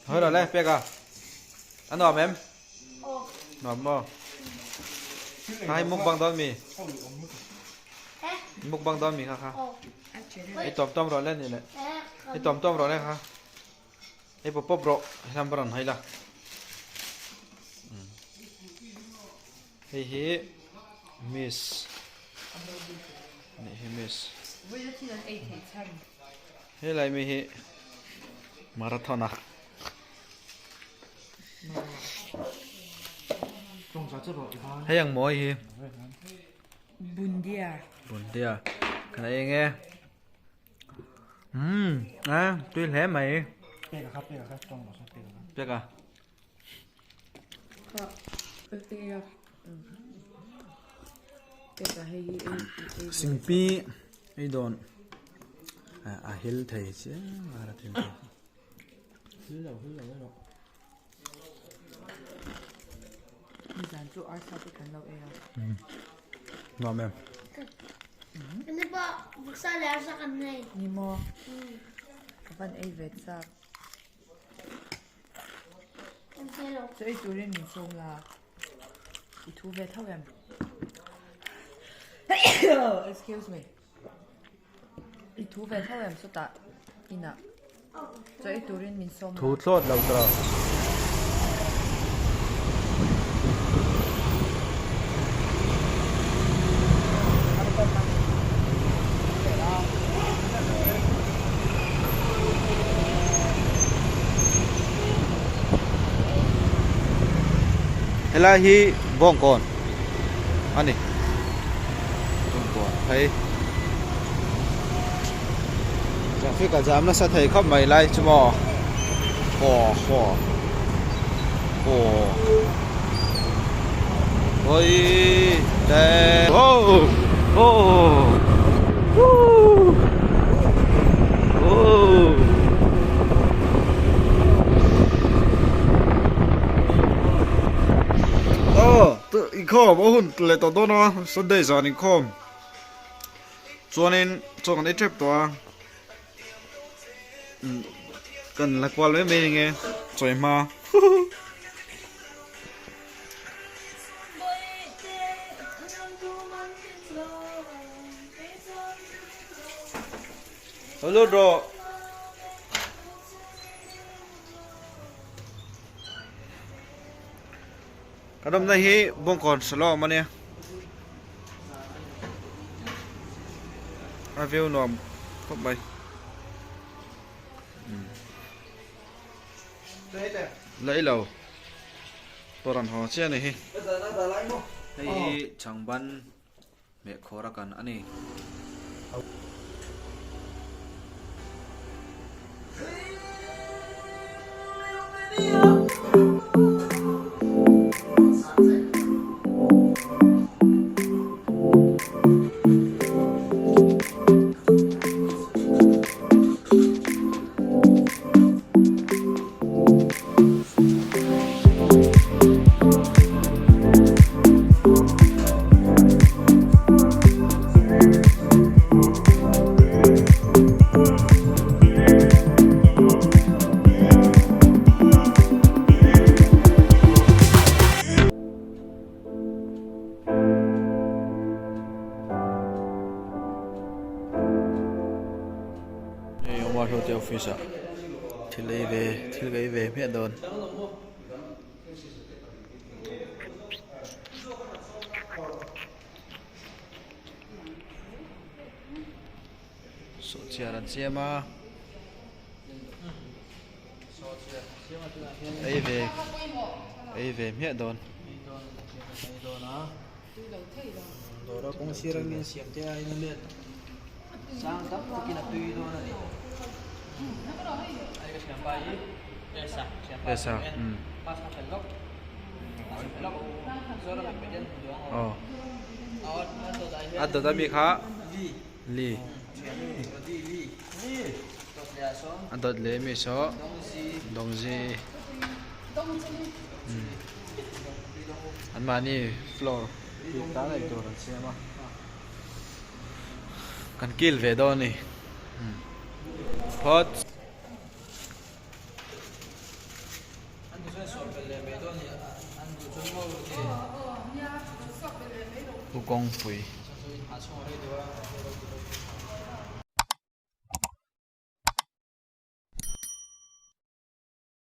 Thôi rồi lên, peka. Ăn nuam em? Nuam maw? Hai mukbang dawn mi? Mukbang dawn mi kha kha. Ei tawm tawm rawh le ni le. Ei tawm tawm rawh le kha. Ei pawp pawp rawh, helam rawn hawi la. Hei hi miss nih hi miss. Helai mi hi marathon a. Hei ang mawi hi. Bundia. Bundia. Kan ei nge. Umm a tui hle mai. Peka kha peka kha tawng rawh peka kha. Peka. Singpi ei dawn a hil thei chiang a thil thei. Hil lo hil lo erawh. Nizan chu arsa te kan lo ei a. Nuam em? Ni pawh vawksa leh arsa kan nei. Ni maw? Ka van ei ve chak. Chaw ei turin min sawm la, i thu ve tho em? Excuse me. I thu ve tho em sawtah inah chaw ei turin min sawm la. Thu thlawt lo tawh. Helai hi Bawngkawn a ni Bawngkawn phei traffic a jam nasa thei khawp mai lai chu maw haw haw haw hawi te aw aw woo aw aw inkhawm a hun leh tawh dawn a Sunday zan inkhawm chuanin chaw kan ei tep tawh a kan la kual mai mai enge chawi hma Hello bro. Kan awmna hi Bawngkawn Salawm a nia. A view nuam khawp mai. Laih lo. Pawh rawn haw chiah a ni hi. Hei hi chhangban meh khawr a kan a ni. Hei Omar Hotel office ah thil ei ve thil ka ei ve hmiah dawn. Sawhchiar an siam a ei ve ei ve hmiah dawn. Dawra kawng sir a mi siam te aiin a let sang tak takin a tui dawn a ni. Esa aw a dawt ami kha li a dawt leh ami saw dawngzi an mahni floor bik tan a eitur an siam a kan kil ve dawn a ni. phawt. Pu kawngpui.